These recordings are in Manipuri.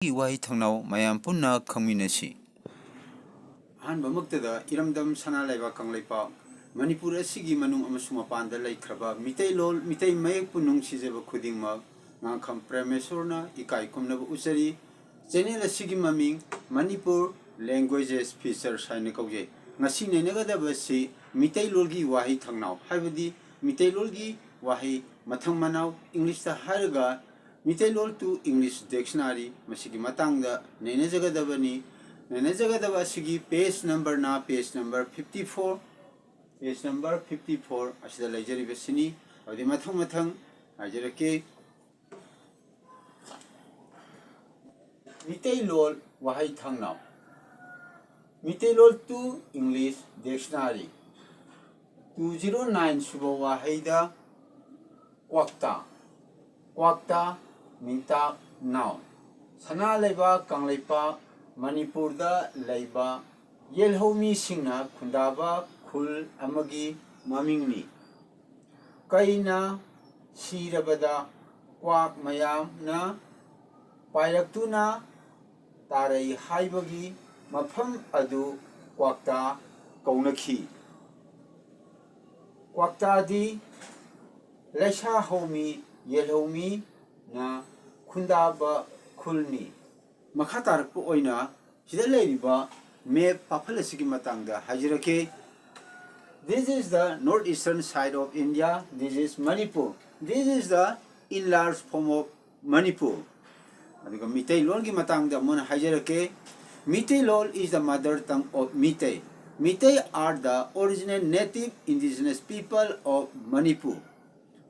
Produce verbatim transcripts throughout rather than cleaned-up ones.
ꯒꯤ ꯋꯥꯍꯩ ꯊꯪꯅꯥꯎ ꯃꯌꯥꯝ ꯄꯨꯟꯅ ꯈꯪꯃꯤꯟꯅꯁꯤ꯫ ꯑꯍꯥꯟꯕꯃꯛꯇꯗ ꯏꯔꯝꯗꯝ ꯁꯅꯥ ꯂꯩꯕꯥꯛ ꯀꯪꯂꯩꯄꯥꯛ ꯃꯅꯤꯄꯨꯔ ꯑꯁꯤꯒꯤ ꯃꯅꯨꯡ ꯑꯃꯁꯨꯡ ꯃꯄꯥꯟꯗ ꯂꯩꯈ꯭ꯔꯕ ꯃꯤꯇꯩꯂꯣꯟ, ꯃꯤꯇꯩ ꯃꯌꯦꯛꯄꯨ ꯅꯨꯡꯁꯤꯖꯕ ꯈꯨꯗꯤꯡꯃꯛ ꯉꯥꯡꯈꯝ ꯄ꯭ꯔꯦꯃꯦꯁꯣꯔꯅ ꯏꯀꯥꯏ ꯈꯨꯝꯅꯕ ꯎꯠꯆꯔꯤ꯫ ꯆꯦꯅꯦꯜ ꯑꯁꯤꯒꯤ ꯃꯃꯤꯡ ꯃꯅꯤꯄꯨꯔ ꯂꯦꯡꯒ꯭ꯋꯦꯖꯦꯁ ꯐꯤꯆꯔꯁ ꯍꯥꯏꯅ ꯀꯧꯖꯩ꯫ ꯉꯁꯤ ꯅꯩꯅꯒꯗꯕ ꯑꯁꯤ ꯃꯤꯇꯩꯂꯣꯟꯒꯤ ꯋꯥꯍꯩ ꯊꯪꯅꯥꯎ, ꯍꯥꯏꯕꯗꯤ ꯃꯤꯇꯩꯂꯣꯟꯒꯤ ꯋꯥꯍꯩ ꯃꯊꯪ ꯃꯅꯥꯎ, ꯏꯪꯂꯤꯁꯇ ꯍꯥꯏꯔꯒ ꯃꯤꯇꯩꯂꯣꯟ to English Dictionary, ꯃꯁꯤꯒꯤ ꯃꯇꯥꯡꯗ ꯅꯩꯅꯖꯒꯗꯕꯅꯤ꯫ ꯅꯩꯅꯖꯒꯗꯕ ꯑꯁꯤꯒꯤ page numberꯅ page number fifty four, page number fifty four ꯑꯁꯤꯗ ꯂꯩꯖꯔꯤꯕꯁꯤꯅꯤ꯫ ꯑꯗꯨꯗꯤ ꯃꯊꯪ ꯃꯊꯪ ꯍꯥꯏꯖꯔꯛꯀꯦ꯫ ꯃꯤꯇꯩꯂꯣꯟ ꯋꯥꯍꯩ ꯊꯪꯅꯥꯎ꯫ Meiteilon to English Dictionary, two zero nine ꯁꯨꯕ ꯋꯥꯍꯩꯗ ꯀ꯭ꯋꯥꯛꯇꯥ, ꯀ꯭ꯋꯥꯛꯇꯥ, ꯃꯤꯡꯇꯥꯛ, noun, ꯁꯅꯥ ꯂꯩꯕꯥꯛ ꯀꯪꯂꯩꯄꯥꯛ ꯃꯅꯤꯄꯨꯔꯗ ꯂꯩꯕ ꯌꯦꯜꯍꯧꯃꯤꯁꯤꯡꯅ ꯈꯨꯟꯗꯥꯕ ꯈꯨꯜ ꯑꯃꯒꯤ ꯃꯃꯤꯡꯅꯤ꯫ ꯀꯩꯅ ꯁꯤꯔꯕꯗ ꯀ꯭ꯋꯥꯛ ꯃꯌꯥꯝꯅ ꯄꯥꯏꯔꯛꯇꯨꯅ ꯇꯥꯔꯩ ꯍꯥꯏꯕꯒꯤ ꯃꯐꯝ ꯑꯗꯨ ꯀ꯭ꯋꯥꯛꯇꯥ ꯀꯧꯅꯈꯤ꯫ ꯀ꯭ꯋꯥꯛꯇꯥꯗꯤ ꯂꯩꯁꯥꯍꯧꯃꯤ, ꯌꯦꯜꯍꯧꯃꯤꯅ ꯈꯨꯟꯗꯥꯕ ꯈꯨꯜꯅꯤ꯫ ꯃꯈꯥ ꯇꯥꯔꯛꯄ ꯑꯣꯏꯅ ꯁꯤꯗ ꯂꯩꯔꯤꯕ map ꯄꯥꯐꯜ ꯑꯁꯤꯒꯤ ꯃꯇꯥꯡꯗ ꯍꯥꯏꯖꯔꯛꯀꯦ꯫ This is the north eastern side of India. This is Manipur. This is the enlarged form of Manipur. ꯑꯗꯨꯒ ꯃꯤꯇꯩꯂꯣꯟꯒꯤ ꯃꯇꯥꯡꯗ ꯑꯃꯨꯛ ꯍꯟꯅ ꯍꯥꯏꯖꯔꯛꯀꯦ꯫ Meiteilon is the mother tongue of Meitei. Meitei are the original native indigenous people of Manipur.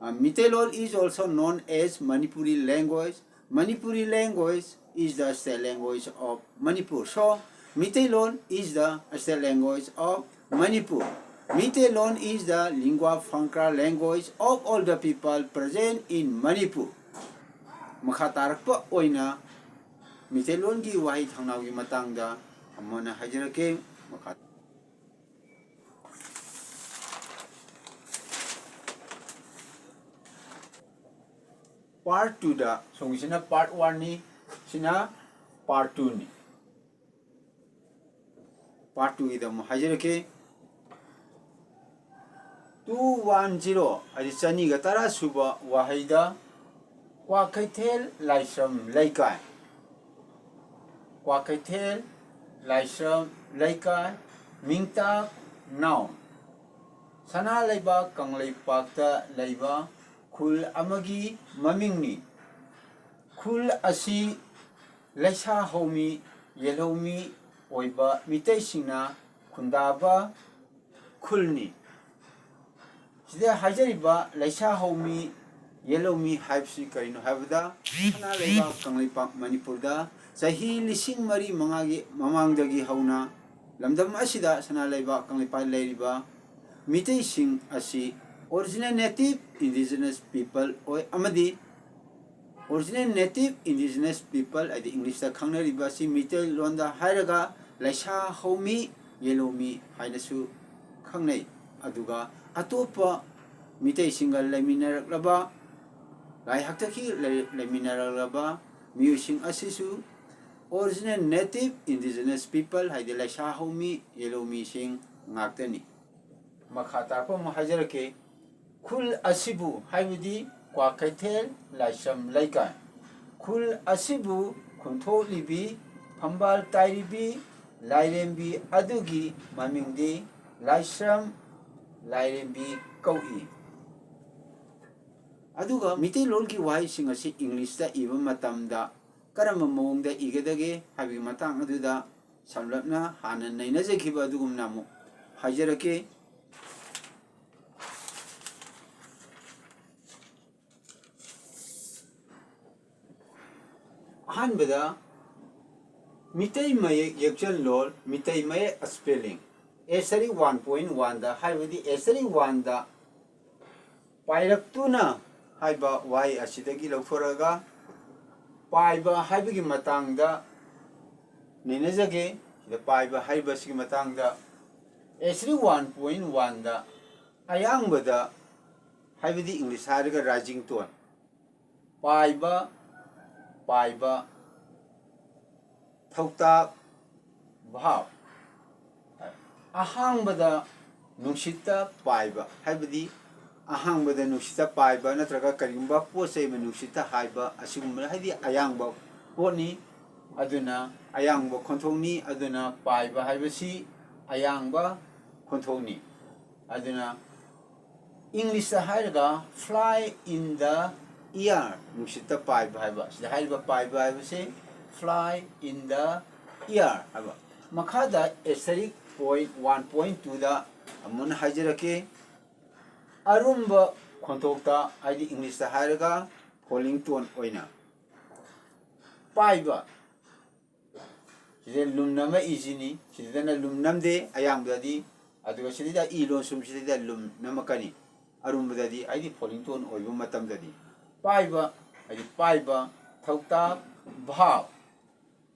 Uh, Meiteilol is also known as Manipuri language. Manipuri language is the state language of Manipur. So, Meiteilol is the state language of Manipur. Meiteilol is the lingua franca language of all the people present in Manipur. ꯃꯈꯥ ꯇꯥꯔꯛꯄ ꯑꯣꯏꯅ ꯃꯤꯇꯩꯂꯣꯟꯒꯤ ꯋꯥꯍꯩ ꯊꯪꯅꯥꯎꯒꯤ ꯃꯇꯥꯡꯗ ꯑꯃꯨꯛ ꯍꯟꯅ ꯍꯥꯏꯖꯔꯛꯀꯦ꯫ ꯃꯈꯥ Part twoꯗ, ꯁꯣꯝꯒꯤꯁꯤꯅ part oneꯅꯤ, ꯁꯤꯅ part two ꯅꯤ꯫ Part two ꯒꯤꯗ ꯑꯃꯨꯛ ꯍꯥꯏꯖꯔꯛꯀꯦ꯫ Two one zero ꯍꯥꯏꯗꯤ ꯆꯅꯤꯒ ꯇꯔꯥ ꯁꯨꯕ ꯋꯥꯍꯩꯗ ꯀ꯭ꯋꯥꯀꯩꯊꯦꯜ ꯂꯥꯏꯁ꯭ꯔꯝ ꯂꯩꯀꯥꯏ, ꯀ꯭ꯋꯥꯀꯩꯊꯦꯜ ꯂꯥꯏꯁ꯭ꯔꯝ ꯂꯩꯀꯥꯏ, ꯃꯤꯡꯇꯥꯛ noun, ꯁꯅꯥ ꯂꯩꯕꯥꯛ ꯀꯪꯂꯩꯄꯥꯛꯇ ꯂꯩꯕ ꯈꯨꯜ ꯑꯃꯒꯤ ꯃꯃꯤꯡꯅꯤ꯫ ꯈꯨꯜ ꯑꯁꯤ ꯂꯩꯁꯥ ꯍꯧꯃꯤ, ꯌꯦꯜꯍꯧꯃꯤ ꯑꯣꯏꯕ ꯃꯤꯇꯩꯁꯤꯡꯅ ꯈꯨꯟꯗꯥꯕ ꯈꯨꯜꯅꯤ꯫ ꯁꯤꯗ ꯍꯥꯏꯖꯔꯤꯕ ꯂꯩꯁꯥ ꯍꯧꯃꯤ, ꯌꯦꯜꯍꯧꯃꯤ ꯍꯥꯏꯕꯁꯤ ꯀꯔꯤꯅꯣ ꯍꯥꯏꯕꯗ, ꯁꯅꯥ ꯂꯩꯕꯥꯛ ꯀꯪꯂꯩꯄꯥꯛ ꯃꯅꯤꯄꯨꯔꯗ ꯆꯍꯤ ꯂꯤꯁꯤꯡ ꯃꯔꯤ ꯃꯉꯥꯒꯤ ꯃꯃꯥꯡꯗꯒꯤ ꯍꯧꯅ ꯂꯝꯗꯝ ꯑꯁꯤꯗ ꯁꯅꯥ ꯂꯩꯕꯥꯛ ꯀꯪꯂꯩꯄꯥꯛ ꯂꯩꯔꯤꯕ ꯃꯤꯇꯩꯁꯤꯡ ꯑꯁꯤ original native indigenous people ꯑꯣꯏ ꯑꯃꯗꯤ original native indigenous people ꯍꯥꯏꯗꯤ ꯏꯪꯂꯤꯁꯇ ꯈꯪꯅꯔꯤꯕ ꯑꯁꯤ ꯃꯤꯇꯩꯂꯣꯟꯗ ꯍꯥꯏꯔꯒ ꯂꯩꯁꯥ ꯍꯧꯃꯤ, ꯌꯦꯜꯍꯧꯃꯤ ꯍꯥꯏꯅꯁꯨ ꯈꯪꯅꯩ꯫ ꯑꯗꯨꯒ ꯑꯇꯣꯞꯄ ꯃꯤꯇꯩꯁꯤꯡꯒ ꯂꯩꯃꯤꯟꯅꯔꯛꯂꯕ, ꯂꯥꯏ ꯍꯥꯛꯇꯛꯀꯤ ꯂꯩ-, ꯂꯩꯃꯤꯟꯅꯔꯛꯂꯕ ꯃꯤꯑꯣꯏꯁꯤꯡ ꯑꯁꯤꯁꯨ original native indigenous people ꯍꯥꯏꯗꯤ ꯂꯩꯁꯥ ꯍꯧꯃꯤ, ꯌꯦꯜꯍꯧꯃꯤꯁꯤꯡ ꯉꯥꯛꯇꯅꯤ꯫ ꯃꯈꯥ ꯇꯥꯔꯛꯄ ꯑꯃꯨꯛ ꯍꯥꯏꯖꯔꯛꯀꯦ꯫ ꯈꯨꯜ ꯑꯁꯤꯕꯨ, ꯍꯥꯏꯕꯗꯤ ꯀ꯭ꯋꯥꯀꯩꯊꯦꯜ ꯂꯥꯏꯁ꯭ꯔꯝ ꯂꯩꯀꯥꯏ, ꯈꯨꯜ ꯑꯁꯤꯕꯨ ꯈꯨꯟꯊꯣꯛꯂꯤꯕꯤ, ꯐꯝꯕꯥꯜ ꯇꯥꯏꯔꯤꯕꯤ, ꯂꯥꯏꯔꯦꯝꯕꯤ ꯑꯗꯨꯒꯤ ꯃꯃꯤꯡꯗꯤ ꯂꯥꯏꯁ꯭ꯔꯝ ꯂꯥꯏꯔꯦꯝꯕꯤ ꯀꯧꯏ꯫ ꯑꯗꯨꯒ ꯃꯤꯇꯩꯂꯣꯟꯒꯤ ꯋꯥꯍꯩꯁꯤꯡ ꯑꯁꯤ ꯏꯪꯂꯤꯁꯇ ꯏꯕ ꯃꯇꯝꯗ ꯀꯔꯝꯕ ꯃꯑꯣꯡꯗ ꯏꯒꯗꯒꯦ ꯍꯥꯏꯕꯒꯤ ꯃꯇꯥꯡ ꯑꯗꯨꯗ ꯁꯝꯂꯞꯅ ꯍꯥꯟꯅ ꯅꯩꯅꯖꯈꯤꯕ ꯑꯗꯨꯒꯨꯝꯅ ꯑꯃꯨꯛ ꯍꯥꯏꯖꯔꯛꯀꯦ꯫ ꯑꯍꯥꯟꯕꯗ ꯃꯤꯇꯩ ꯃꯌꯦꯛ ꯌꯦꯛꯆꯜꯂꯣꯜ, ꯃꯤꯇꯩ ꯃꯌꯦꯛ spelling, essay one point one ꯗ, ꯍꯥꯏꯕꯗꯤ essay one ꯗ ꯄꯥꯏꯔꯛꯇꯨꯅ ꯍꯥꯏꯕ ꯋꯥꯍꯩ ꯑꯁꯤꯗꯒꯤ ꯂꯧꯊꯣꯔꯛꯑꯒ ꯄꯥꯏꯕ ꯍꯥꯏꯕꯒꯤ ꯃꯇꯥꯡꯗ ꯅꯩꯅꯖꯒꯦ꯫ ꯁꯤꯗ ꯄꯥꯏꯕ ꯍꯥꯏꯕꯁꯤꯒꯤ ꯃꯇꯥꯡꯗ essay one point one ꯗ ꯑꯌꯥꯡꯕꯗ, ꯍꯥꯏꯕꯗꯤ ꯏꯪꯂꯤꯁ ꯍꯥꯏꯔꯒ rising tone, ꯄꯥꯏꯕ, ꯄꯥꯏꯕ, ꯊꯧꯇꯥꯛ, verb꯫ ꯑꯍꯥꯡꯕꯗ ꯅꯨꯡꯁꯤꯠꯇ ꯄꯥꯏꯕ ꯍꯥꯏꯕꯗꯤ ꯑꯍꯥꯡꯕꯗ ꯅꯨꯡꯁꯤꯠꯇ ꯄꯥꯏꯕ ꯅꯠꯇ꯭ꯔꯒ ꯀꯔꯤꯒꯨꯝꯕ ꯄꯣꯠ ꯆꯩ ꯑꯃ ꯅꯨꯡꯁꯤꯠꯇ ꯍꯥꯏꯕ ꯑꯁꯤꯒꯨꯝꯕ ꯍꯥꯏꯗꯤ ꯑꯌꯥꯡꯕ ꯄꯣꯠꯅꯤ꯫ ꯑꯗꯨꯅ ꯑꯌꯥꯡꯕ ꯈꯣꯟꯊꯣꯛꯅꯤ꯫ ꯑꯗꯨꯅ ꯄꯥꯏꯕ ꯍꯥꯏꯕꯁꯤ ꯑꯌꯥꯡꯕ ꯈꯣꯟꯊꯣꯛꯅꯤ꯫ ꯑꯗꯨꯅ ꯏꯪꯂꯤꯁꯇ ꯍꯥꯏꯔꯒ fly in the air, ꯅꯨꯡꯁꯤꯠꯇ ꯄꯥꯏꯕ ꯍꯥꯏꯕ꯫ ꯁꯤꯗ ꯍꯥꯏꯔꯤꯕ ꯄꯥꯏꯕ ꯍꯥꯏꯕꯁꯤ fly in the air ꯍꯥꯏꯕ꯫ ꯃꯈꯥꯗ asterisk point one point two ꯗ ꯑꯃꯨꯛ ꯍꯥꯏꯖꯔꯛꯀꯦ꯫ ꯑꯔꯨꯝꯕ ꯈꯣꯟꯊꯣꯛꯇ ꯍꯥꯏꯗꯤ ꯏꯪꯂꯤꯁꯇ ꯍꯥꯏꯔꯒ falling tone ꯑꯣꯏꯅ ꯄꯥꯏꯕ꯫ ꯁꯤꯗ ꯂꯨꯝ ꯅꯝꯃꯛꯏꯁꯤꯅꯤ꯫ ꯁꯤꯗꯅ ꯂꯨꯝ ꯅꯝꯗꯦ ꯑꯌꯥꯡꯕꯗꯗꯤ꯫ ꯑꯗꯨꯒ ꯁꯤꯗꯩꯗ ꯏ ꯂꯣꯟꯁꯨꯝꯁꯤꯗꯩꯗ ꯂꯨꯝ ꯅꯝꯃꯛꯀꯅꯤ꯫ ꯑꯔꯨꯝꯕꯗꯗꯤ ꯍꯥꯏꯗꯤ falling tone ꯑꯣꯏꯕ ꯃꯇꯝꯗꯗꯤ ꯄꯥꯏꯕ ꯍꯥꯏꯗꯤ ꯄꯥꯏꯕ, ꯊꯧꯇꯥꯛ, verb꯫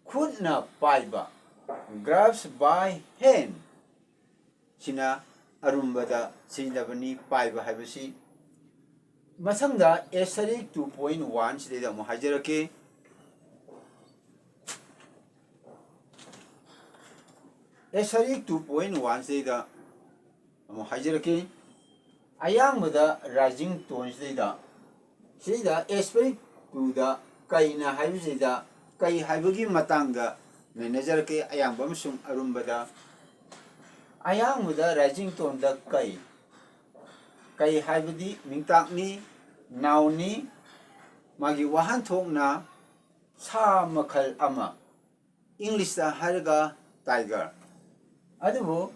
ꯈꯨꯠꯅ ꯄꯥꯏꯕ, grasp by hand꯫ ꯁꯤꯅ ꯑꯔꯨꯝꯕꯗ ꯁꯤꯖꯤꯟꯅꯕꯅꯤ ꯄꯥꯏꯕ ꯍꯥꯏꯕꯁꯤ꯫ ꯃꯊꯪꯗ asterisk two point one ꯁꯤꯗꯩꯗ ꯑꯃꯨꯛ ꯍꯥꯏꯖꯔꯛꯀꯦ꯫ Asterisk two point one ꯁꯤꯗꯩꯗ ꯑꯃꯨꯛ ꯍꯥꯏꯖꯔꯛꯀꯦ꯫ ꯑꯌꯥꯡꯕꯗ rising tone ꯁꯤꯗꯩꯗ, ꯁꯤꯗꯩꯗ asterisk two ꯗ ꯀꯩꯅ ꯍꯥꯏꯕꯁꯤꯗ ꯀꯩ ꯍꯥꯏꯕꯒꯤ ꯃꯇꯥꯡꯗ ꯅꯩꯅꯖꯔꯛꯀꯦ꯫ ꯑꯌꯥꯡꯕ ꯑꯃꯁꯨꯡ ꯑꯔꯨꯝꯕꯗ꯫ ꯑꯌꯥꯡꯕꯗ rising tone ꯗ ꯀꯩ, ꯀꯩ ꯍꯥꯏꯕꯗꯤ ꯃꯤꯡꯇꯥꯛꯅꯤ, noun ꯅꯤ꯫ ꯃꯥꯒꯤ ꯋꯥꯍꯟꯊꯣꯛꯅ ꯁꯥ ꯃꯈꯜ ꯑꯃ, ꯏꯪꯂꯤꯁꯇ ꯍꯥꯏꯔꯒ tiger꯫ ꯑꯗꯨꯕꯨ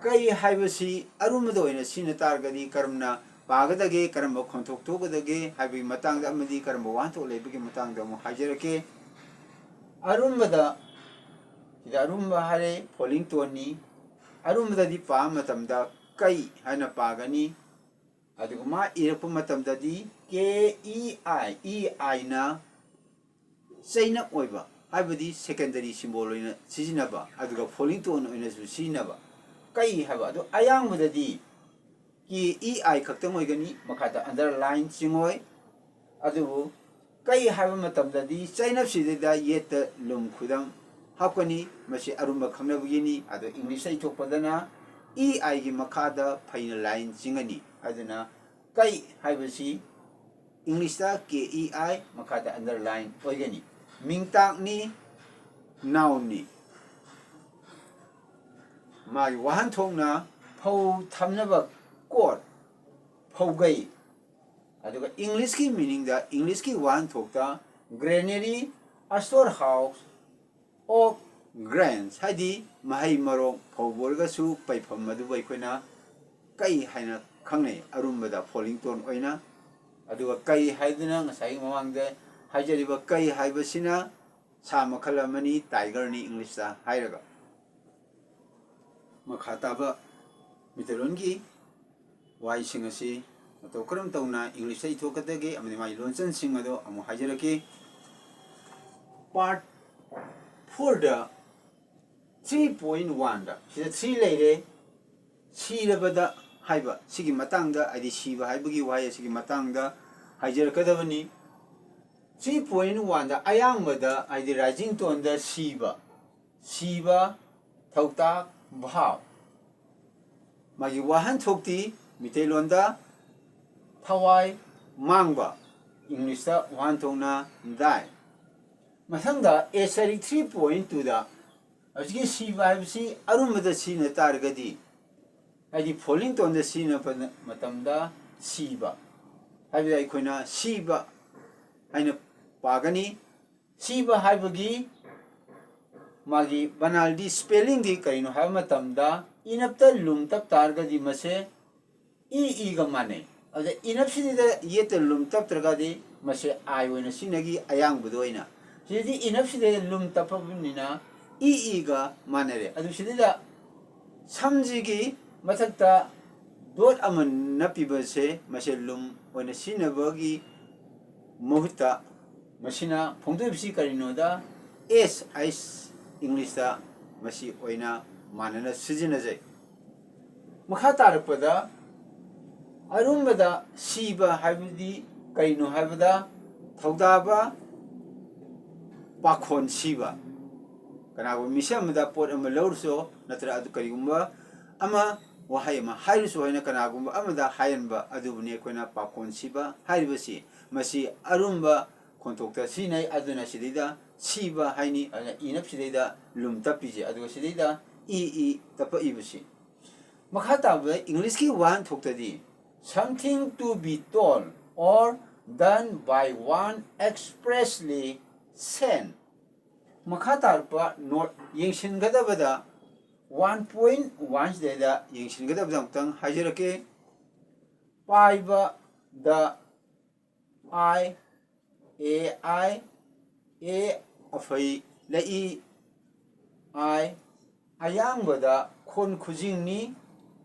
ꯀꯩ ꯍꯥꯏꯕꯁꯤ ꯑꯔꯨꯝꯕꯗ ꯑꯣꯏꯅ ꯁꯤꯖꯤꯟꯅ ꯇꯥꯔꯒꯗꯤ ꯀꯔꯝꯅ ꯄꯥꯒꯗꯒꯦ, ꯀꯔꯝꯕ ꯈꯣꯟꯊꯣꯛ ꯊꯣꯛꯀꯗꯒꯦ ꯍꯥꯏꯕꯒꯤ ꯃꯇꯥꯡꯗ ꯑꯃꯗꯤ ꯀꯔꯝꯕ ꯋꯥꯍꯟꯊꯣꯛ ꯂꯩꯕꯒꯤ ꯃꯇꯥꯡꯗ ꯑꯃꯨꯛ ꯍꯥꯏꯖꯔꯛꯀꯦ꯫ ꯑꯔꯨꯝꯕꯗ, ꯁꯤꯗ ꯑꯔꯨꯝꯕ ꯍꯥꯏꯔꯦ falling tone ꯅꯤ꯫ ꯑꯔꯨꯝꯕꯗꯗꯤ ꯄꯥꯕ ꯃꯇꯝꯗ ꯀꯩ ꯍꯥꯏꯅ ꯄꯥꯒꯅꯤ꯫ ꯑꯗꯨꯒ ꯃꯥ ꯏꯔꯛꯄ ꯃꯇꯝꯗꯗꯤ K E I, E I ꯅ ꯆꯩꯅꯞ ꯑꯣꯏꯕ ꯍꯥꯏꯕꯗꯤ secondary symbol ꯑꯣꯏꯅ ꯁꯤꯖꯤꯟꯅꯕ, ꯑꯗꯨꯒ falling tone ꯑꯣꯏꯅꯁꯨ ꯁꯤꯖꯤꯟꯅꯕ꯫ ꯀꯩ ꯍꯥꯏꯕ ꯑꯗꯨ ꯑꯌꯥꯡꯕꯗꯗꯤ K E I ꯈꯛꯇꯪ ꯑꯣꯏꯒꯅꯤ, ꯃꯈꯥꯗ underline ꯆꯤꯡꯉꯣꯏ꯫ ꯑꯗꯨꯕꯨ ꯀꯩ ꯍꯥꯏꯕ ꯃꯇꯝꯗꯗꯤ ꯆꯩꯅꯞꯁꯤꯗꯩꯗ ꯌꯦꯠꯇ ꯂꯨꯝ ꯈꯨꯗꯝ ꯍꯥꯞꯀꯅꯤ꯫ ꯃꯁꯤ ꯑꯔꯨꯝꯕ ꯈꯪꯅꯕꯒꯤꯅꯤ꯫ ꯑꯗꯣ English ꯇ ꯏꯊꯣꯛꯄꯗꯅ E I ꯒꯤ ꯃꯈꯥꯗ ꯐꯩꯅ line ꯆꯤꯡꯒꯅꯤ꯫ ꯑꯗꯨꯅ ꯀꯩ ꯍꯥꯏꯕꯁꯤ English ꯇ K E I, ꯃꯈꯥꯗ underline ꯑꯣꯏꯒꯅꯤ꯫ ꯃꯤꯡꯇꯥꯛꯅꯤ, noun ꯅꯤ꯫ ꯃꯥꯒꯤ ꯋꯥꯍꯟꯊꯣꯛꯅ ꯐꯧ ꯊꯝꯅꯕ ꯀꯣꯠ, ꯐꯧꯒꯩ꯫ ꯑꯗꯨꯒ English ꯀꯤ meaning ꯗ, English ꯀꯤ ꯋꯥꯍꯟꯊꯣꯛꯇ granary, a storehouse of grains, ꯍꯥꯏꯗꯤ ꯃꯍꯩ ꯃꯔꯣꯡ ꯐꯧꯕ ꯑꯣꯏꯔꯒꯁꯨ ꯄꯩꯐꯝ ꯑꯗꯨꯕꯨ ꯑꯩꯈꯣꯏꯅ ꯀꯩ ꯍꯥꯏꯅ ꯈꯪꯅꯩ, ꯑꯔꯨꯝꯕꯗ falling tone ꯑꯣꯏꯅ꯫ ꯑꯗꯨꯒ ꯀꯩ ꯍꯥꯏꯗꯨꯅ ꯉꯁꯥꯏꯒꯤ ꯃꯃꯥꯡꯗ ꯍꯥꯏꯖꯔꯤꯕ ꯀꯩ ꯍꯥꯏꯕꯁꯤꯅ ꯁꯥ ꯃꯈꯜ ꯑꯃꯅꯤ, tiger ꯅꯤ English ꯇ ꯍꯥꯏꯔꯒ꯫ ꯃꯈꯥ ꯇꯥꯕ ꯃꯩꯇꯩꯂꯣꯟꯒꯤ ꯋꯥꯍꯩꯁꯤꯡ ꯑꯁꯤ ꯃꯇꯧ ꯀꯔꯝ ꯇꯧꯅ English ꯇ ꯏꯊꯣꯛꯀꯗꯒꯦ ꯑꯃꯗꯤ ꯃꯥꯒꯤ ꯂꯣꯟꯆꯟꯁꯤꯡ ꯑꯗꯣ ꯑꯃꯨꯛ ꯍꯥꯏꯖꯔꯛꯀꯦ꯫ Part four ꯗ three point one ꯗ, ꯁꯤꯗ three ꯂꯩꯔꯦ, ꯁꯤꯔꯕꯗ ꯍꯥꯏꯕ ꯁꯤꯒꯤ ꯃꯇꯥꯡꯗ, ꯍꯥꯏꯗꯤ ꯁꯤꯕ ꯍꯥꯏꯕꯒꯤ ꯋꯥꯍꯩ ꯑꯁꯤꯒꯤ ꯃꯇꯥꯡꯗ ꯍꯥꯏꯖꯔꯛꯀꯗꯕꯅꯤ꯫ Three point one ꯗ ꯑꯌꯥꯡꯕꯗ, ꯍꯥꯏꯗꯤ rising tone ꯗ ꯁꯤꯕ, ꯁꯤꯕ, ꯊꯧꯇꯥꯛ, ꯚꯥꯕ꯫ ꯃꯥꯒꯤ ꯋꯥꯍꯟꯊꯣꯛꯇꯤ ꯃꯤꯇꯩꯂꯣꯟꯗ ꯊꯋꯥꯏ ꯃꯥꯡꯕ, English ꯇ ꯋꯥꯍꯟꯊꯣꯛꯅ die꯫ ꯃꯊꯪꯗ ꯑꯦꯁ ꯇꯔꯤꯛ three point two ꯗ ꯍꯧꯖꯤꯛꯀꯤ ꯁꯤꯕ ꯍꯥꯏꯕꯁꯤ ꯑꯔꯨꯝꯕꯗ ꯁꯤꯖꯤꯟꯅ ꯇꯥꯔꯒꯗꯤ, ꯍꯥꯏꯗꯤ falling tone ꯗ ꯁꯤꯖꯤꯟꯅꯕ ꯃꯇꯝꯗ ꯁꯤꯕ ꯍꯥꯏꯕꯗ ꯑꯩꯈꯣꯏꯅ ꯁꯤꯕ ꯍꯥꯏꯅ ꯄꯥꯒꯅꯤ꯫ ꯁꯤꯕ ꯍꯥꯏꯕꯒꯤ ꯃꯥꯒꯤ ꯕꯅꯥꯜꯗꯤ, spelling ꯗꯤ ꯀꯔꯤꯅꯣ ꯍꯥꯏꯕ ꯃꯇꯝꯗ ꯏꯅꯞꯇ ꯂꯨꯝ ꯇꯞ ꯇꯥꯔꯒꯗꯤ ꯃꯁꯦ ꯏ ꯏꯒ ꯃꯥꯟꯅꯩ꯫ ꯑꯗ ꯏꯅꯞꯁꯤꯗ ꯌꯦꯠꯇ ꯂꯨꯝ ꯇꯞꯇ꯭ꯔꯒꯗꯤ ꯃꯁꯦ I ꯑꯣꯏꯅ ꯁꯤꯖꯤꯟꯅꯈꯤ, ꯑꯌꯥꯡꯕꯗ ꯑꯣꯏꯅ꯫ ꯁꯤꯗꯗꯤ ꯏꯅꯞꯁꯤꯗ ꯂꯨꯝ ꯇꯞꯄꯕꯅꯤꯅ ꯏ ꯏꯒ ꯃꯥꯟꯅꯔꯦ꯫ ꯑꯗꯨ ꯁꯤꯗꯩꯗ ꯁꯝꯁꯤꯒꯤ ꯃꯊꯛꯇ dot ꯑꯃ ꯅꯞꯄꯤꯕꯁꯦ ꯃꯁꯦ ꯂꯨꯝ ꯑꯣꯏꯅ ꯁꯤꯖꯤꯟꯅꯕꯒꯤ ꯃꯍꯨꯠꯇ ꯃꯁꯤꯅ ꯐꯣꯡꯗꯣꯛꯏꯕꯁꯤ ꯀꯔꯤꯅꯣꯗ, S H English ꯇ ꯃꯁꯤ ꯑꯣꯏꯅ ꯃꯥꯟꯅꯅ ꯁꯤꯖꯤꯟꯅꯖꯩ꯫ ꯃꯈꯥ ꯇꯥꯔꯛꯄꯗ ꯑꯔꯨꯝꯕꯗ ꯁꯤꯕ ꯍꯥꯏꯕꯗꯤ ꯀꯔꯤꯅꯣ ꯍꯥꯏꯕꯗ ꯊꯧꯗꯥꯕ ꯄꯥꯈꯣꯟ ꯁꯤꯕ꯫ ꯀꯅꯥꯒꯨꯝꯕ ꯃꯤꯁꯛ ꯑꯃꯗ ꯄꯣꯠ ꯑꯃ ꯂꯧꯔꯁꯨ, ꯅꯠꯇ꯭ꯔꯒ ꯑꯗꯨ ꯀꯔꯤꯒꯨꯝꯕ ꯑꯃ, ꯋꯥꯍꯩ ꯑꯃ ꯍꯥꯏꯔꯁꯨ ꯍꯥꯏꯅ ꯀꯅꯥꯒꯨꯝꯕ ꯑꯃꯗ ꯍꯥꯏꯍꯟꯕ ꯑꯗꯨꯕꯨꯅꯤ ꯑꯩꯈꯣꯏꯅ ꯄꯥꯈꯣꯟ ꯁꯤꯕ ꯍꯥꯏꯔꯤꯕꯁꯤ꯫ ꯃꯁꯤ ꯑꯔꯨꯝꯕ ꯈꯣꯟꯊꯣꯛꯇ ꯁꯤꯖꯤꯟꯅꯩ꯫ ꯑꯗꯨꯅ ꯁꯤꯗꯩꯗ ꯁꯤꯕ ꯍꯥꯏꯅꯤ꯫ ꯑꯗꯨꯅ ꯏꯅꯞꯁꯤꯗꯩꯗ ꯂꯨꯝ ꯇꯞꯄꯤꯁꯦ꯫ ꯑꯗꯨꯒ ꯁꯤꯗꯩꯗ ꯏ, ꯏ ꯇꯞꯄꯛꯏꯕꯁꯤ꯫ ꯃꯈꯥ ꯇꯥꯕꯗ English ꯀꯤ ꯋꯥꯍꯟꯊꯣꯛꯇꯗꯤ, something to be told or done by one expressly sent꯫ ꯃꯈꯥ ꯇꯥꯔꯛꯄ ꯅꯣꯠ ꯌꯦꯡꯁꯤꯟꯒꯗꯕꯗ, ꯋꯥꯟ ꯄꯣꯏꯟ ꯋꯥꯟ ꯁꯤꯗꯩꯗ ꯌꯦꯡꯁꯤꯟꯒꯗꯕꯗ ꯑꯃꯨꯛꯇꯪ ꯍꯥꯏꯖꯔꯛꯀꯦ꯫ ꯄꯥꯏꯕꯗ I, A I, A ꯑꯐꯩ ꯂꯩꯏ, I ꯑꯌꯥꯡꯕꯗ ꯈꯣꯟ ꯈꯨꯖꯤꯡꯅꯤ꯫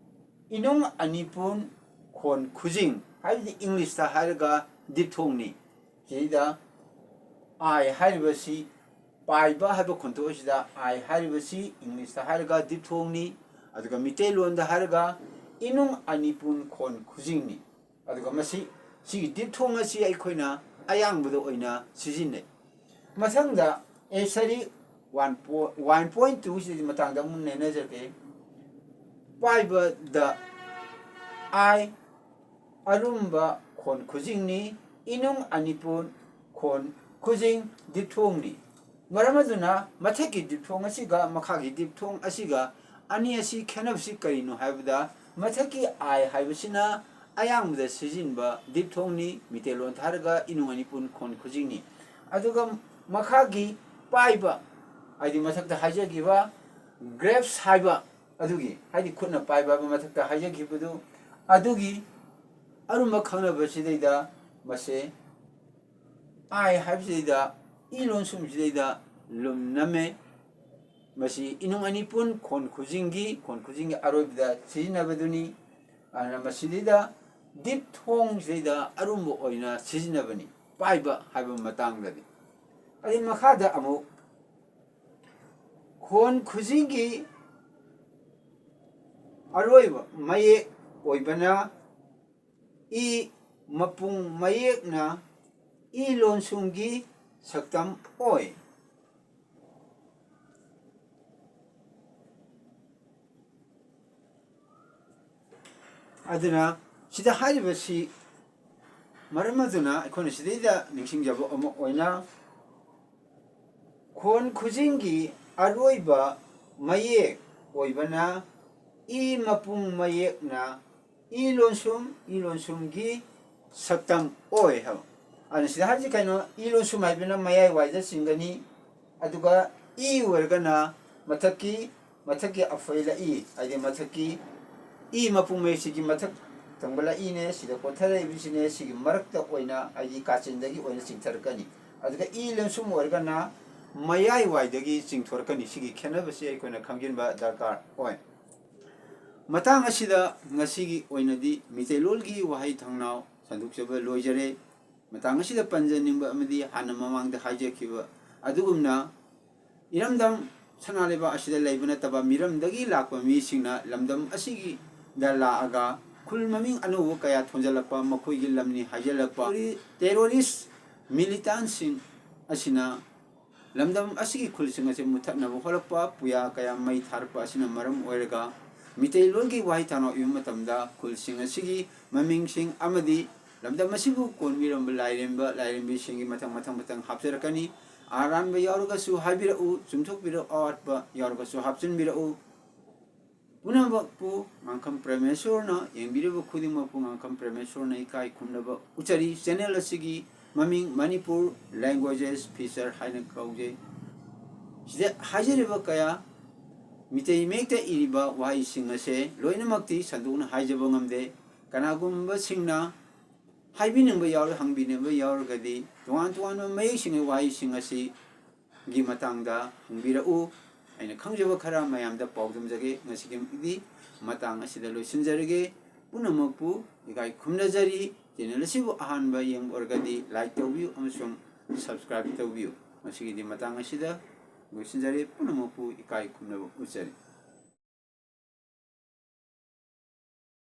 ꯏꯅꯨꯡ ꯑꯅꯤꯄꯨꯟ ꯈꯣꯟ ꯈꯨꯖꯤꯡ ꯍꯥꯏꯕꯗꯤ English ꯇ ꯍꯥꯏꯔꯒ diphthong ꯅꯤ꯫ ꯁꯤꯗ I ꯍꯥꯏꯔꯤꯕꯁꯤ, ꯄꯥꯏꯕ ꯍꯥꯏꯕ ꯈꯣꯟꯊꯣꯛ ꯑꯁꯤꯗ I ꯍꯥꯏꯔꯤꯕꯁꯤ English ꯇ ꯍꯥꯏꯔꯒ diphthong ꯅꯤ, ꯑꯗꯨꯒ ꯃꯤꯇꯩꯂꯣꯟꯗ ꯍꯥꯏꯔꯒ ꯏꯅꯨꯡ ꯑꯅꯤꯄꯨꯟ ꯈꯣꯟ ꯈꯨꯖꯤꯡꯅꯤ꯫ ꯑꯗꯨꯒ ꯃꯁꯤ, ꯁꯤꯒꯤ diphthong ꯑꯁꯤ ꯑꯩꯈꯣꯏꯅ ꯑꯌꯥꯡꯕꯗ ꯑꯣꯏꯅ ꯁꯤꯖꯤꯟꯅꯩ꯫ ꯃꯊꯪꯗ, ꯑꯦ, sorry, ꯋꯥꯟ ꯄꯣ-, ꯋꯥꯟ ꯄꯣꯏꯟ ꯇꯨ ꯁꯤꯒꯤ ꯃꯇꯥꯡꯗ ꯑꯃꯨꯛ ꯅꯩꯅꯖꯒꯦ꯫ ꯄꯥꯏꯕꯗ I ꯑꯔꯨꯝꯕ ꯈꯣꯟ ꯈꯨꯖꯤꯡꯅꯤ, ꯏꯅꯨꯡ ꯑꯅꯤꯄꯨꯟ ꯈꯣꯟ ꯈꯨꯖꯤꯡ diphthong ꯅꯤ꯫ ꯃꯔꯝ ꯑꯗꯨꯅ ꯃꯊꯛꯀꯤ diphthong ꯑꯁꯤꯒ ꯃꯈꯥꯒꯤ diphthong ꯑꯁꯤꯒ ꯑꯅꯤ ꯑꯁꯤ ꯈꯦꯠꯅꯕꯁꯤ ꯀꯔꯤꯅꯣ ꯍꯥꯏꯕꯗ, ꯃꯊꯛꯀꯤ I ꯍꯥꯏꯕꯁꯤꯅ ꯑꯌꯥꯡꯕꯗ ꯁꯤꯖꯤꯟꯕ diphthong ꯅꯤ, ꯃꯤꯇꯩꯂꯣꯟꯗ ꯍꯥꯏꯔꯒ ꯏꯅꯨꯡ ꯑꯅꯤꯄꯨꯟ ꯈꯣꯟ ꯈꯨꯖꯤꯡꯅꯤ꯫ ꯑꯗꯨꯒ ꯃꯈꯥꯒꯤ ꯄꯥꯏꯕ, ꯍꯥꯏꯗꯤ ꯃꯊꯛꯇ ꯍꯥꯏꯖꯈꯤꯕ grasp ꯍꯥꯏꯕ ꯑꯗꯨꯒꯤ, ꯍꯥꯏꯗꯤ ꯈꯨꯠꯅ ꯄꯥꯏꯕ ꯍꯥꯏꯕ ꯃꯊꯛꯇ ꯍꯥꯏꯖꯈꯤꯕꯗꯨ, ꯑꯗꯨꯒꯤ ꯑꯔꯨꯝꯕ ꯈꯪꯅꯕꯁꯤꯗꯩꯗ ꯃꯁꯦ I ꯍꯥꯏꯕꯁꯤꯗꯩꯗ, ꯏ ꯂꯣꯟꯁꯨꯝꯁꯤꯗꯩꯗ ꯂꯨꯝ ꯅꯝꯃꯦ꯫ ꯃꯁꯤ ꯏꯅꯨꯡ ꯑꯅꯤꯄꯨꯟ ꯈꯣꯟ ꯈꯨꯖꯤꯡꯒꯤ, ꯈꯣꯟ ꯈꯨꯖꯤꯡꯒꯤ ꯑꯔꯣꯏꯕꯗ ꯁꯤꯖꯤꯟꯅꯕꯗꯨꯅꯤ꯫ ꯑꯗꯨꯅ ꯃꯁꯤꯗꯩꯗ diphthong ꯁꯤꯗꯩꯗ ꯑꯔꯨꯝꯕ ꯑꯣꯏꯅ ꯁꯤꯖꯤꯟꯅꯕꯅꯤ, ꯄꯥꯏꯕ ꯍꯥꯏꯕ ꯃꯇꯥꯡꯗꯗꯤ꯫ ꯑꯗꯩ ꯃꯈꯥꯗ ꯑꯃꯨꯛ ꯈꯣꯟ ꯈꯨꯖꯤꯡꯒꯤ ꯑꯔꯣꯏꯕ ꯃꯌꯦꯛ ꯑꯣꯏꯕꯅ ꯏ ꯃꯄꯨꯡ ꯃꯌꯦꯛꯅ ꯏ ꯂꯣꯟꯁꯨꯝꯒꯤ ꯁꯛꯇꯝ ꯑꯣꯏ꯫ ꯑꯗꯨꯅ ꯁꯤꯗ ꯍꯥꯏꯔꯤꯕꯁꯤ ꯃꯔꯝ ꯑꯗꯨꯅ ꯑꯩꯈꯣꯏꯅ ꯁꯤꯗꯩꯗ ꯅꯤꯡꯁꯤꯡꯖꯕ ꯑꯃ ꯑꯣꯏꯅ, ꯈꯣꯟ ꯈꯨꯖꯤꯡꯒꯤ ꯑꯔꯣꯏꯕ ꯃꯌꯦꯛ ꯑꯣꯏꯕꯅ ꯏ ꯃꯄꯨꯡ ꯃꯌꯦꯛꯅ ꯏ ꯂꯣꯟꯁꯨꯝ, ꯏ ꯂꯣꯟꯁꯨꯝꯒꯤ ꯁꯛꯇꯝ ꯑꯣꯏ ꯍꯥꯏꯕ꯫ ꯑꯗꯨꯅ ꯁꯤꯗ ꯍꯥꯏꯔꯤꯁꯤ ꯀꯩꯅꯣ? ꯏ ꯂꯣꯟꯁꯨꯝ ꯍꯥꯏꯕꯅ ꯃꯌꯥꯏ ꯋꯥꯏꯗ ꯆꯤꯡꯒꯅꯤ, ꯑꯗꯨꯒ ꯏ ꯑꯣꯏꯔꯒꯅ ꯃꯊꯛꯀꯤ, ꯃꯊꯛꯀꯤ ꯑꯐꯩꯂ ꯏ, ꯍꯥꯏꯗꯤ ꯃꯊꯛꯀꯤ ꯏ ꯃꯄꯨꯡ ꯃꯌꯦꯛꯁꯤꯒꯤ ꯃꯊꯛ ꯊꯪꯕ ꯂ ꯏꯅꯦ, ꯁꯤꯗ ꯀꯣꯟꯊꯔꯛꯏꯕꯁꯤꯅꯦ, ꯁꯤꯒꯤ ꯃꯔꯛꯇ ꯑꯣꯏꯅ, ꯍꯥꯏꯗꯤ ꯀꯥꯆꯤꯟꯗꯒꯤ ꯑꯣꯏꯅ ꯆꯤꯡꯊꯔꯛꯀꯅꯤ꯫ ꯑꯗꯨꯒ ꯏ ꯂꯣꯟꯁꯨꯝ ꯑꯣꯏꯔꯒꯅ ꯃꯌꯥꯏ ꯋꯥꯏꯗꯒꯤ ꯆꯤꯡꯊꯣꯔꯛꯀꯅꯤ꯫ ꯁꯤꯒꯤ ꯈꯦꯠꯅꯕꯁꯤ ꯑꯩꯈꯣꯏꯅ ꯈꯪꯖꯤꯟꯕ ꯗꯔꯀꯥꯔ ꯑꯣꯏ꯫ ꯃꯇꯥꯡ ꯑꯁꯤꯗ ꯉꯁꯤꯒꯤ ꯑꯣꯏꯅꯗꯤ ꯃꯤꯇꯩꯂꯣꯟꯒꯤ ꯋꯥꯍꯩ ꯊꯧꯅꯥꯎ ꯁꯟꯗꯣꯛꯆꯕ ꯂꯣꯏꯖꯔꯦ꯫ ꯃꯇꯥꯡ ꯑꯁꯤꯗ ꯄꯟꯖꯅꯤꯡꯕ ꯑꯃꯗꯤ ꯍꯥꯟꯅ ꯃꯃꯥꯡꯗ ꯍꯥꯏꯖꯈꯤꯕ ꯑꯗꯨꯒꯨꯝꯅ, ꯏꯔꯝꯗꯝ ꯁꯅꯥ ꯂꯩꯕꯥꯛ ꯑꯁꯤꯗ ꯂꯩꯕ ꯅꯠꯇꯕ ꯃꯤꯔꯝꯗꯒꯤ ꯂꯥꯛꯄ ꯃꯤꯁꯤꯡꯅ ꯂꯝꯗꯝ ꯑꯁꯤꯒꯤꯗ ꯂꯥꯛꯑꯒ ꯈꯨꯜ ꯃꯃꯤꯡ ꯑꯅꯧꯕ ꯀꯌꯥ ꯊꯣꯟꯖꯜꯂꯛꯄ, ꯃꯈꯣꯏꯒꯤ ꯂꯝꯅꯤ ꯍꯥꯏꯖꯜꯂꯛꯄ, ꯇꯦꯔꯣꯔꯤꯁ ꯃꯤꯂꯤꯇꯥꯟꯁꯤꯡ ꯑꯁꯤꯅ ꯂꯝꯗꯝ ꯑꯁꯤꯒꯤ ꯈꯨꯜꯁꯤꯡ ꯑꯁꯤ ꯃꯨꯠꯊꯠꯅꯕ ꯍꯣꯠꯂꯛꯄ, ꯄꯨꯌꯥ ꯀꯌꯥ ꯃꯩ ꯊꯥꯔꯛꯄ ꯑꯁꯤꯅ ꯃꯔꯝ ꯑꯣꯏꯔꯒ ꯃꯤꯇꯩꯂꯣꯟꯒꯤ ꯋꯥꯍꯩ ꯊꯥꯅ ꯏꯕ ꯃꯇꯝꯗ ꯈꯨꯜꯁꯤꯡ ꯑꯁꯤꯒꯤ ꯃꯃꯤꯡꯁꯤꯡ ꯑꯃꯗꯤ ꯂꯝꯗꯝ ꯑꯁꯤꯕꯨ ꯀꯣꯟꯕꯤꯔꯝꯕ ꯂꯥꯏꯔꯦꯝꯕ ꯂꯥꯏꯔꯦꯝꯕꯤꯁꯤꯡꯒꯤ ꯃꯊꯪ ꯃꯊꯪ ꯃꯊꯪ ꯍꯥꯞꯆꯔꯛꯀꯅꯤ꯫ ꯑꯔꯥꯟꯕ ꯌꯥꯎꯔꯒꯁꯨ ꯍꯥꯏꯕꯤꯔꯛꯎ, ꯆꯨꯝꯊꯣꯛꯄꯤꯔꯛꯎ, ꯑꯋꯥꯠꯄ ꯌꯥꯎꯔꯒꯁꯨ ꯍꯥꯞꯆꯤꯟꯕꯤꯔꯛꯎ꯫ ꯄꯨꯝꯅꯃꯛꯄꯨ ꯉꯥꯡꯈꯝ ꯄ꯭ꯔꯃꯦꯁꯣꯔꯅ, ꯌꯦꯡꯕꯤꯔꯤꯕ ꯈꯨꯗꯤꯡꯃꯛꯄꯨ ꯉꯥꯡꯈꯝ ꯄ꯭ꯔꯃꯦꯁꯣꯔꯅ ꯏꯀꯥꯏ ꯈꯨꯝꯅꯕ ꯎꯠꯆꯔꯤ꯫ ꯆꯦꯅꯦꯜ ꯑꯁꯤꯒꯤ ꯃꯃꯤꯡ ꯃꯅꯤꯄꯨꯔ ꯂꯦꯡꯒ꯭ꯋꯦꯖꯦꯁ ꯐꯤꯆꯔ ꯍꯥꯏꯅ ꯀꯧꯖꯩ꯫ ꯁꯤꯗ ꯍꯥꯏꯖꯔꯤꯕ ꯀꯌꯥ ꯃꯤꯇꯩ ꯃꯌꯦꯛꯇ ꯏꯔꯤꯕ ꯋꯥꯍꯩꯁꯤꯡ ꯑꯁꯦ ꯂꯣꯏꯅꯃꯛꯇꯤ ꯁꯟꯗꯣꯛꯅ ꯍꯥꯏꯖꯕ ꯉꯝꯗꯦ꯫ ꯀꯅꯥꯒꯨꯝꯕꯁꯤꯡꯅ ꯍꯥꯏꯕꯤꯅꯤꯡꯕ ꯌꯥꯎꯔ-, ꯍꯪꯕꯤꯅꯤꯡꯕ ꯌꯥꯎꯔꯒꯗꯤ ꯇꯣꯉꯥꯟ ꯇꯣꯉꯥꯟꯕ ꯃꯌꯦꯛꯁꯤꯡꯒꯤ ꯋꯥꯍꯩꯁꯤꯡ ꯑꯁꯤꯒꯤ ꯃꯇꯥꯡꯗ ꯍꯪꯕꯤꯔꯛꯎ꯫ ꯑꯩꯅ ꯈꯪꯖꯕ ꯈꯔ ꯃꯌꯥꯝꯗ ꯄꯥꯎꯗꯝꯖꯒꯦ꯫ ꯉꯁꯤꯒꯤꯗꯤ ꯃꯇꯥꯡ ꯑꯁꯤꯗ ꯂꯣꯏꯁꯤꯟꯖꯔꯒꯦ꯫ ꯄꯨꯝꯅꯃꯛꯄꯨ ꯏꯀꯥꯏ ꯈꯨꯝꯅꯖꯔꯤ꯫ ꯆꯦꯅꯦꯜ ꯑꯁꯤꯕꯨ ꯑꯍꯥꯟꯕ ꯌꯦꯡꯕ ꯑꯣꯏꯔꯒꯗꯤ ꯂꯥꯏꯛ ꯇꯧꯕꯤꯌꯨ ꯑꯃꯁꯨꯡ ꯁꯕꯁꯀ꯭ꯔꯥꯏꯕ ꯇꯧꯕꯤꯌꯨ꯫ ꯉꯁꯤꯒꯤꯗꯤ ꯃꯇꯥꯡ ꯑꯁꯤꯗ ꯂꯣꯏꯁꯤꯟꯖꯔꯦ꯫ ꯄꯨꯝꯅꯃꯛꯄꯨ ꯏꯀꯥꯏ ꯈꯨꯝꯅꯕ ꯎꯠꯆꯔꯤ꯫